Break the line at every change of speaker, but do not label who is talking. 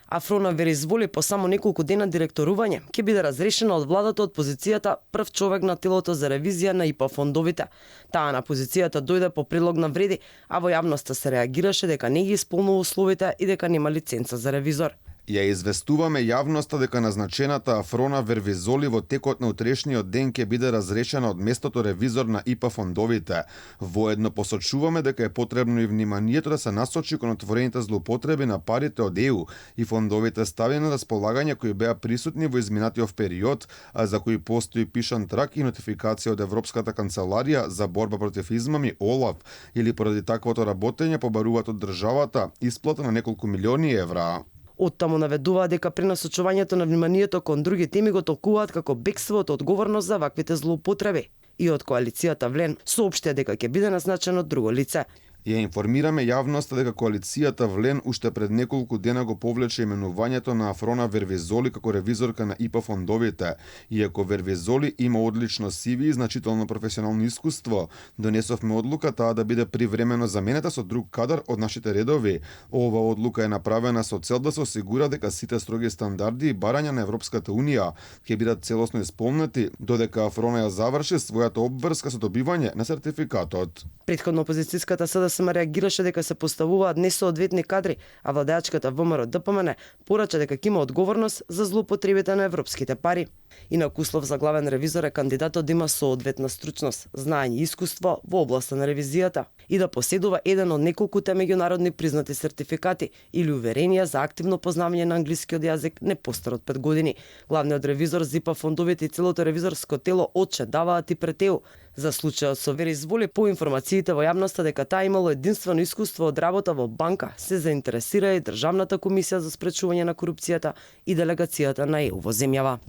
Афрона Веризволи по само неколку дена директорување ќе биде разрешена од владата од позицијата прв човек на телото за ревизија на ИПА фондовите. Таа на позицијата дојде по предлог на Вреди, а во јавноста се реагираше дека не ги исполнува условите и дека нема лиценца за ревизор.
Ја известуваме јавноста дека назначената Афрона Вервизоли во текот на утрешниот ден ќе биде разрешена од местото ревизор на ИПА фондовите. Воедно посочуваме дека е потребно и вниманието да се насочи кон отворените злоупотреби на парите од ЕУ и фондовите ставени на располагање кои беа присутни во изминатиот период, а за кои постои пишан трак и нотификација од Европската канцеларија за борба против измами ОЛАФ, или поради таквото работење побаруваат од државата исплата на неколку милиони евра.
Оттаму наведуваат дека пренасочувањето на вниманието кон други теми го толкуваат како бегство од одговорност за ваквите злоупотреби. И од коалицијата Влен соопштија дека ќе биде назначено друго лице.
Ја информираме јавноста дека коалицијата Влен уште пред неколку дена го повлече именувањето на Афрона Вервизоли како ревизорка на ИПА фондовите. Иако Вервизоли има одлично CV и значително професионално искуство, донесовме одлука таа да биде привремено заменета со друг кадар од нашите редови. Ова одлука е направена со цел да се осигура дека сите строги стандарди и барања на Европската унија ќе бидат целосно исполнети, додека Афрона ја заврши својата обврска со добивање на сертификатот.
Претходно опозицијската СДСМ реагираше дека се поставуваат несоодветни кадри, а владеачката ВМРО ДПМН порача дека ќе има одговорност за злоупотребите на европските пари. Инак услов за главен ревизор е кандидатот да има соодветна стручност, знаење и искуство во областа на ревизијата и да поседува еден од неколкуте меѓународни признати сертификати или уверенија за активно познавање на англискиот јазик не постар од 5 години. Главниот ревизор за ИПА фондовите и целото ревизорско тело отче даваат и пред ЕУ. За случајот со Веризволи по информациите во јавноста дека таа имало единствено искуство од работа во банка, се заинтересира и Државната комисија за спречување на корупцијата и делегацијата на ЕУ во земјава.